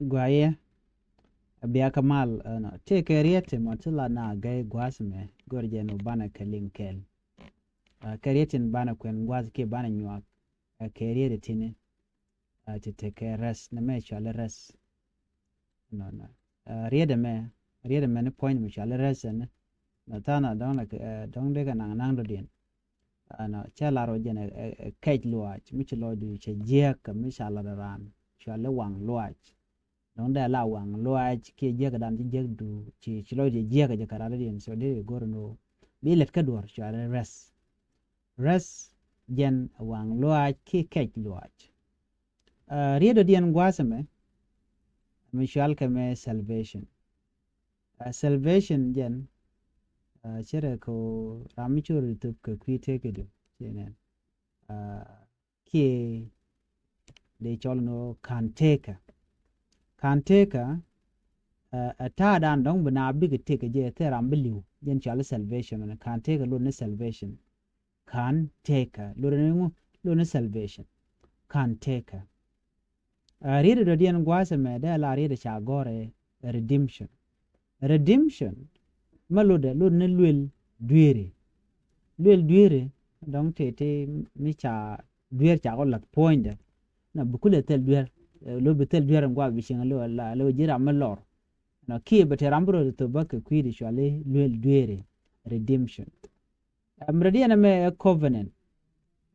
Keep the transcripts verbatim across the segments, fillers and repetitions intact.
Guayɛ a bia kä mal ɛnɔ tëë kɛ riet ti mɔ ti la na gɛy gua̱a̱th mɛ gör jɛ ni banɛ kɛ liŋ kɛl. Kɛ riet tin banɛ kuɛn gua̱a̱th kiɛ banɛ nyuak. Kɛ riet tini ti tekɛ rest ni mɛ cuali rest. Nɔ nɔ riet mɛ riet mɛ ni puɔ̱ny mi cuali rest ni. Nɔ thanɔ dɔ̱ŋ dee kɛ naŋ naŋ dɔ̱diɛn. Ɛnɔ cɛ lar wä jɛn ɛ kɛc luaac mi ci lɔcdu cɛ jiäk kɛ mi ca lat ɛ raan cuali waŋ luaac. Dɔ̱ŋ dee la waŋ luaac kiɛ jiäk dan ci jiäkdu ci ci lɔcdu cɛ jiäk ɛ jɛ kɛ rat diɛn so dee go̱r ni wä bi lɛt kä duɔ̱r cuali rest. Rest jɛn ɛ waŋ luaac kiɛ kɛc luaac. Riet dɔ̱diɛn gua̱a̱th ɛmɛ mi cual kɛ mɛ salvation. Salvation jɛn cɛ rɛ kɛ ram mi cor thop kɛ kui̱ tekä du ci nɛn kiɛ dee cɔl ni kan tekä. Kan tekä ɛ ta̱a̱ dan dɔ̱ŋ bi na bikɛ tekä jɛ thɛ ram bi li̱w jɛn cual salvation kan tekä lot ni salvation. Kan tekä lot ni ŋu lot ni salvation. Kan tekä. Riet dɔ̱diɛn gua̱a̱th ɛmɛ dee la riet ca gɔ̱rɛ redemption. Redemption mɛ lotdɛ lot ni luel dueeri. Luel dueeri dɔ̱ŋ tëë tëë mi ca dueer ca kɔ lath puɔ̱nydɛ. Na bi kulɛ thil dueer lo bi thil dueer in gua̱a̱th bi cieŋ lo la lo ji̱ ram mi lɔr. Na kiɛ bɛ te ram bi rɔ thop bä kɛ kui̱di cuali luel dueeri. Redemption. Ɛm rɛdiɛn ɛmɛ ɛ covenant.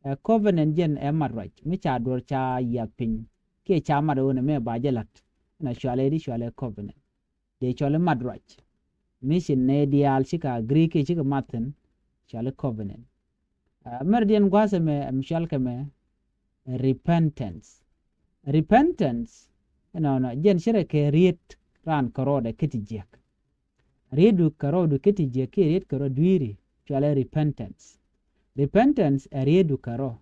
Ɛ covenant jɛn ɛ mat ruac mi ca duɔr ca yiath piny kiɛ ca mat ɣöö nɛ mɛ ba jɛ la̱t. Ɛn a cualɛ di cualɛ covenant dee cualɛ mat ruac. Mi ci nɛ diaal cikɛ agree kiɛ cikɛ mat thi̱n cualɛ covenant. Ɛ mɛ rɛdiɛn gua̱a̱th ɛmɛ ɛm cual kɛ mɛ repentance. Repentance ɛnɔnɔ jɛn ci rɛ kɛ riet raan kärɔɔdɛ kä ti jiäk. Rietdu kärɔɔdu kä ti jiäk kiɛ riet kärɔɔ dui̱ri cualɛ repentance. Repentance ɛ rietdu kärɔɔ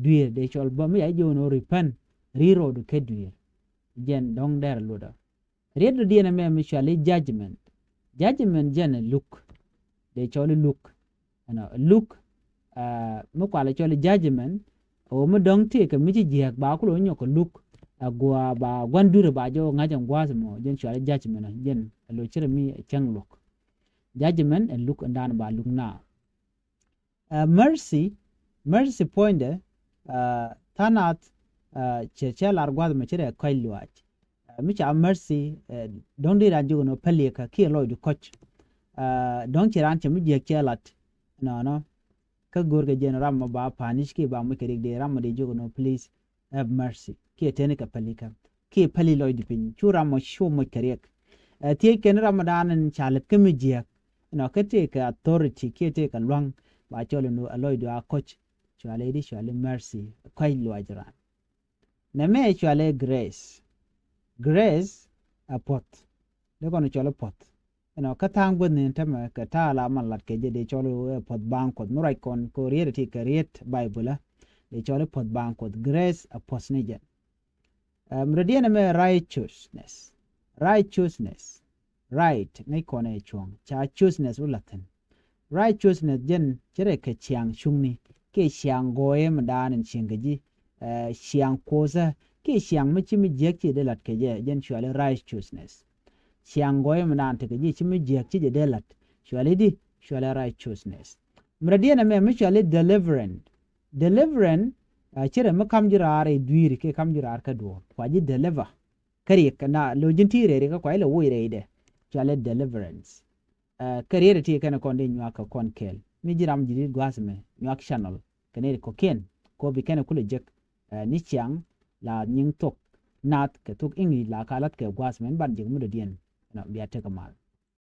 dui̱r dee cɔl bä mi ca ji̱ jiök ni repent riet rɔɔdu kä dui̱r. Jɛn dɔ̱ŋ dɛr lotdä. Rietdu diɛn ɛmɛ mi cuali judgment. Judgment jɛn ɛ luk. Dee cɔl luk. Ɛnɔ luk mi kualɛ cɔl judgment. Ɛ ɣöö mi dɔ̱ŋ tëëkɛ mi ci jiääk ba kulɛ wä nyɔk kɛ luk. Ɛ gua ba gua̱n dui̱r ba jɛ wä ŋa̱c ɛn gua̱a̱th mɔ jɛn cualɛ judgment ɔ jɛn ɛ lo cirɛ mi ɛ cäŋ luɔ̱k. Judgment ɛ luk ɛn daan ba luk naath. Ɛ mercy, mercy puɔ̱nydɛ ɛ tha̱a̱ŋ naath. Ɛ cɛ cɛ lar gua̱a̱th mɔ cirɛ kɔc luaac. Ɛ mi ca mercy ɛ dɔ̱ŋ di raan jiök ɛn ɣöö pälikä kiɛ lɔcdu kɔc. Ɛ dɔ̱ŋ ci raan cɛ mi jiääk cɛ lat. Nɔnɔ kä go̱o̱rkɛ jɛn ram mɔ ba punish kiɛ ba muc kɛ riɛk dee ram mɔ dee jiök ɛn ɣöö please have mercy kiɛ teni kɛ pälikä kiɛ päli lɔcdu piny cu ram mɔ cu muc kɛ riɛk. Ɛ thiec kɛn ram mɔ daan in ca lät kä mi jiääk. Nɔ kä tëëkɛ authority kiɛ tëëkɛ lua̱ŋ ba cɔl ɛn ɣöö ɛ lɔcdu a kɔc. Cuali di cuali mercy kɔc luaac raan. Nɛmɛ cuali grace. Grace ɛ puɔ̱th. Dee kɔn cuali puɔ̱th. Ɛnɔ kä tha̱a̱ŋ guäthni tämɛ kɛ ta̱a̱ la man lat kɛ jɛ dee cɔl ɛ puɔ̱th baaŋ kuɔth mi ruac kɔn kɛ riet ti kɛ riet Baibulä. Dee cɔl ɛ puɔ̱th baaŋ kuɔth grace ɛ puɔ̱th ni jɛn. Ɛm rɛdiɛn ɛmɛ righteousness. Righteousness. Right ŋäc kɔn ɛ cuɔ̱ŋ ca choseness wä la̱thi̱n. Righteousness jɛn ci rɛ kɛ ciaŋ cuŋni kiɛ ciaŋ gɔɔyɛ mi daan in cieŋ kɛ ji̱. Ɛ ciaŋ kuothä kiɛ ciaŋ mi ci mi jiäk ci dee la̱t kɛ jɛ jɛn cuali righteousness. Ciaŋ gɔɔyɛ mi daan tekɛ ji̱ ci mi jiäk ci jɛ dee la̱t cuali di cuali righteousness. Mi rɛdiɛn ɛmɛ mi cuali deliverance. Deliverance ɛ ci rɛ mi ka̱m ji̱ raar ɛ dui̱ri kiɛ ka̱m ji̱ raar kä duɔ̱ɔ̱r kua ji̱ deliver. Kä riɛk na lo ji̱n ti rɛy riɛk kä kua ilɛ woc rɛydɛ. Cualɛ deliverance. Ɛ kä riet ti kɛn kɔn di nyuak kɛ kɔn kɛɛl mi ji̱ ram ji̱ di gua̱a̱th mɛ nyuak channel kɛ ni kɔkiɛn kɔ bi kɛn kulɛ jek. Ɛ ni ciaŋ la nyiŋ thok nath kɛ thok English la ka lat kɛ gua̱a̱th mɛ ni ban jek mi dɔ̱diɛn. Ɛnɔ bia tek kɛ mal.